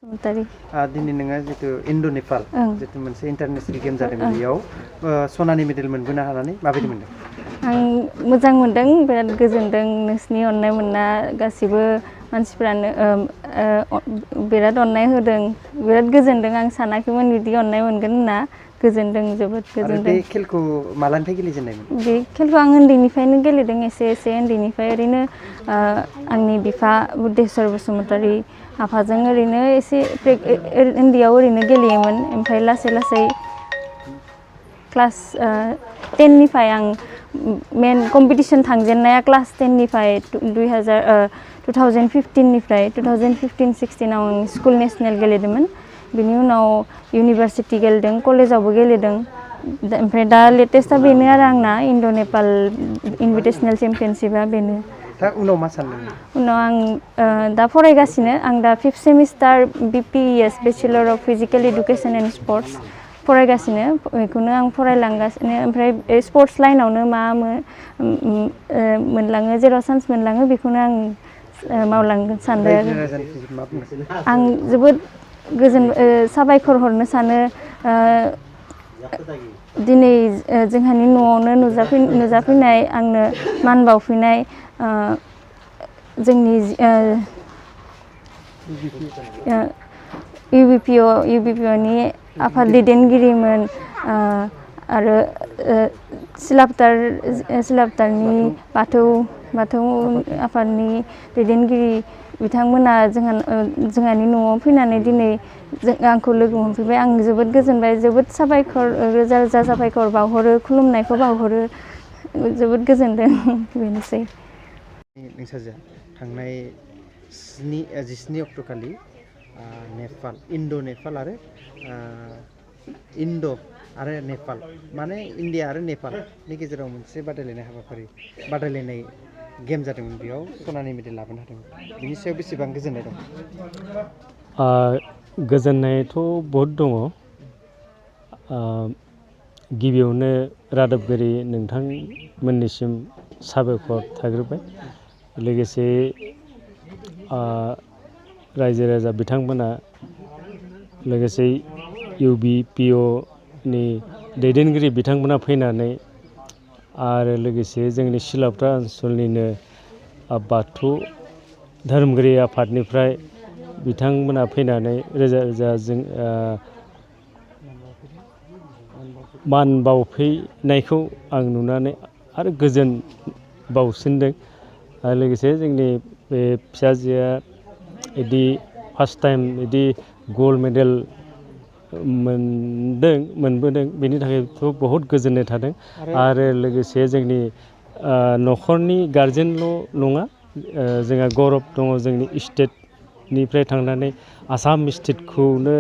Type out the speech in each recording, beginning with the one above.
दिनै नोङो जितु इन्ड' नेपाल जितु मोनसे इन्टारनेशनेल गेम जादोंमोन बेयाव सनानि मेडेल मोनबोनो हानानै माबायदि मोनदों? आं मोजां मोनदों, बिराद गोजोनदों। नोंसिनि अननाय मोनना गासिबो मानसिफ्रानो बिराद अननाय होदों, बिराद गोजोनदों। आं सानाखैमोन बिदि अननाय मोनगोन होनना। गोजोनदों, जोबोद गोजोनदों। बे खेलखौ मालानिफ्राय गेलेजेननायमोन? बे खेलखौ आं उन्दैनिफ्रायनो गेलेदों, एसे उन्दैनिफ्राय। ओरैनो आंनि बिफा बुद्धेश्वर बसुमतारी आफाजों ओरैनो एसे उन्दैयाव ओरैनो गेलेयोमोन। ओमफ्राय लासै लासै क्लास 10 निफ्राय आं मेन कम्पिटिसन थांजेननाया क्लास 10 निफ्राय 2015 निफ्राय 2015-16 आव आं स्कुल नेसनेल गेलेदोंमोन। बिनि उनाव इउनिभार्सिटि गेलेदों, कलेजावबो गेलेदों। ओमफ्राय दा लेटेस्टआ बेनो आरो आंना इन्ड' नेपाल इनभिटेशनेल चेम्पियनशिपआ बेनो। दा उनाव मा सानदों? उनाव आं दा फरायगासिनो। आं दा 5th semester BPES bachelor of physical education and sports फरायगासिनो। बेखौनो आं फरायलांगासिनो। ओमफ्राय स्पर्ट्स लाइनावनो मा मोनलाङो, जेराव चान्स मोनलाङो बेखौनो आं मावलांनो सानदों आरो। आं जोबोद साबायखर हरनो सानो। दिनै जोंहानि न'आवनो नुजाफैनाय, आंनो मान बावफैनाय जोंनि UBPOनि आफाद दैदेनगिरिमोन आरो सिलापथारनि बाथौ आफादनि दैदेनगिरि बिथांमोना जोंहानि न'आव फैनानै दिनै आंखौ लोगो मोनफैबाय। आं जोबोद गोजोनबाय, जोबोद साबायखर, रोजा रोजा साबायखर बावहरो, खुलुमनायखौ बावहरो। जोबोद गोजोनदों। बेनोसै। नोंसाजोआ थांनाय 17 अक्ट'खालि नेपाल, इन्ड' नेपाल आरो नेपाल, माने इन्डिया आरो नेपालनि गेजेराव मोनसे बादायलायनाय गेम जादोंमोन। बेयाव सनानि मेडेल लाबोनो हादोंमोन। बिनि सायाव बेसेबां गोजोननाय दं? गोजोननायाथ' बहुद दङ। गिबियावनो रादाबगिरि नोंथांमोननिसिम साबायखर थाग्रोबाय। लोगोसे रायजो राजा बिथांमोना, लोगोसे UBPOनि दैदेनगिरि बिथांमोना फैनानै, आरो लोगोसे जोंनि सिलापथार ओनसोलनिनो बाथौ धोरोमगिरि आफादनिफ्राय बिथांमोना फैनानै रोजा रोजा मान बावफैनायखौ आं नुनानै आरो गोजोन बावसिनदों। आरो लोगोसे जोंनि बे फिसाजोआ बिदि फार्स्ट टाइम बिदि गल्ड मेडेल मोनबोदों। बेनि थाखायथ' बहुद गोजोननाय थादों। आरो लोगोसे जोंनि न'खरनि गारजेनल' नङा, जोंहा गौरब दङ। जोंनि स्टेटनिफ्राय थांनानै आसाम स्टेटखौनो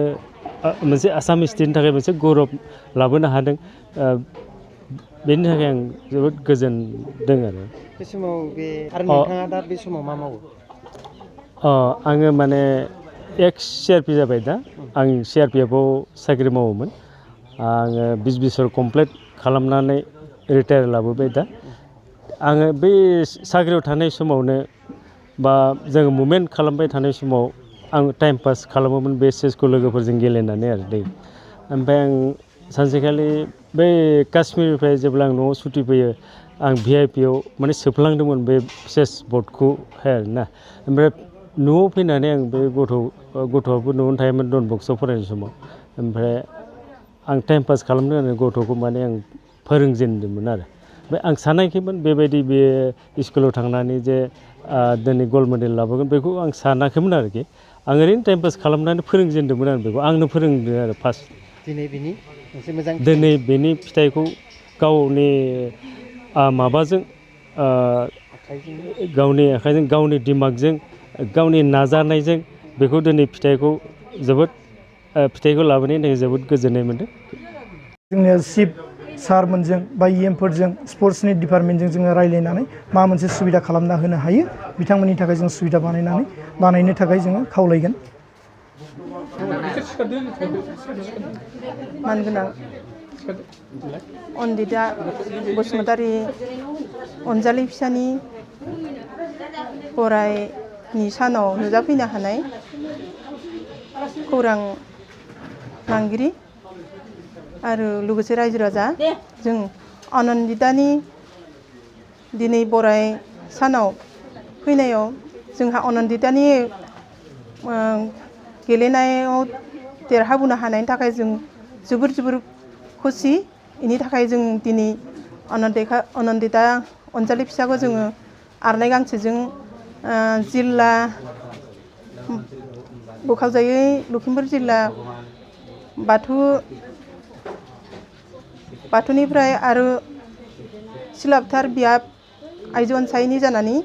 मोनसे आसाम स्टेटनि थाखाय मोनसे गौरब लाबोनो हादों। बेनि थाखाय आं जोबोद गोजोनदों आरो। बे समाव नोंथाङा दा बे समाव मा मावो? आङो माने एक्स CRP जाबाय दा। आं CRPFआव साख्रि मावोमोन। आङो 20 बोसोर कमप्लिट खालामनानै रिटायार लाबोबाय दा। आङो बे साख्रियाव थानाय समावनो बा जोङो मुभमेन्ट खालामबाय थानाय समाव आं टाइम पास खालामोमोन बे चेसखौ लोगोफोरजों गेलेनानै आरो दै। ओमफ्राय आं सानसेखालि बै काश्मीरनिफ्राय जेब्ला आं न'आव सुटि फैयो, आं VIPआव माने सोफ्लांदोंमोन बे चेस बर्डखौहाय आरोना। ओमफ्राय न'आव फैनानै आं बे गथ'आबो न'आवनो थायोमोन डन बस्क'आव फरायनाय समाव। ओमफ्राय आं टाइम पास खालामदों आरो गथ'खौ माने आं फोरोंजेनदोंमोन आरो। ओमफ्राय आं सानाखैमोन बेबायदि बे स्कुलाव थांनानै जे दिनै गल्ड मेडेल लाबोगोन, बेखौ आं सानाखैमोन आरोखि। आं ओरैनो टाइम पास खालामनानै फोरोंजेनदोंमोन आरो बेखौ। आंनो फोरोंदों आरो फार्स्ट। दिनै बेनि फिथाइखौ गावनि माबाजों, गावनि आखाइजों, गावनि दिमागजों, गावनि नाजानायजों बेखौ दिनै फिथाइखौ लाबोनायनि थाखाय जोबोद गोजोननाय मोनदों। जोंनिया चिफ सारमोनजों बा EMफोरजों, स्पर्ट्सनि डिपार्टमेन्टजों जोङो रायज्लायनानै माबा मोनसे सुबिदा खालामना होनो हायो, बिथांमोननि थाखाय जों सुबिदा बानायनो थाखाय जोङो खावलायगोन। मानगोनां अन्दिता बसुमतारी, अनजालि फिसानि बरायनि सानाव नुजाफैनो हानाय खौरां लांगिरि आरो लोगोसे रायजो राजा जों आनन्दितानि दिनै बराय सानाव फैनायाव जोंहा आनन्दितानि गेलेनायाव देरहाबोनो हानायनि थाखाय जों जोबोर खुसि बेनि थाखाय जों दिनै आनन्दिता अनजालि फिसाखौ जोङो आरनाय गांसेजों जिल्ला बोखावजायै लखिमपुर जिल्ला बाथौनिफ्राय आरो सिलाबथार बियाब आइजो अनसायनि जानानै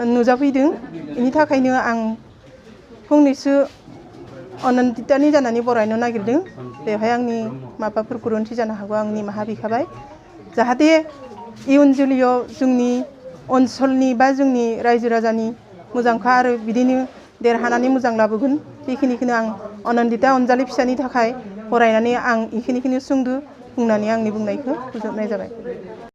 नुजाफैदों बेनि थाखायनो आं फंनैसो आनन्दितानि जानानै बरायनो नागिरदों बेवहाय आंनि माबाफोर गोरोन्थि जानो हागौ आं निमाहा बिखाबाय जाहाथे इयुन जोलैयाव जोंनि ओनसोलनि बा जोंनि रायजो राजानि मोजांखौ आरो बिदिनो देरहानानै मोजां लाबोगोन बेखिनिखौनो आं आनन्दिता अनजालि फिसानि थाखाय फरायनानै आं बेखिनिखौनो बुंनानै आंनि बुंनायखौ फोजोबनाय जाबाय।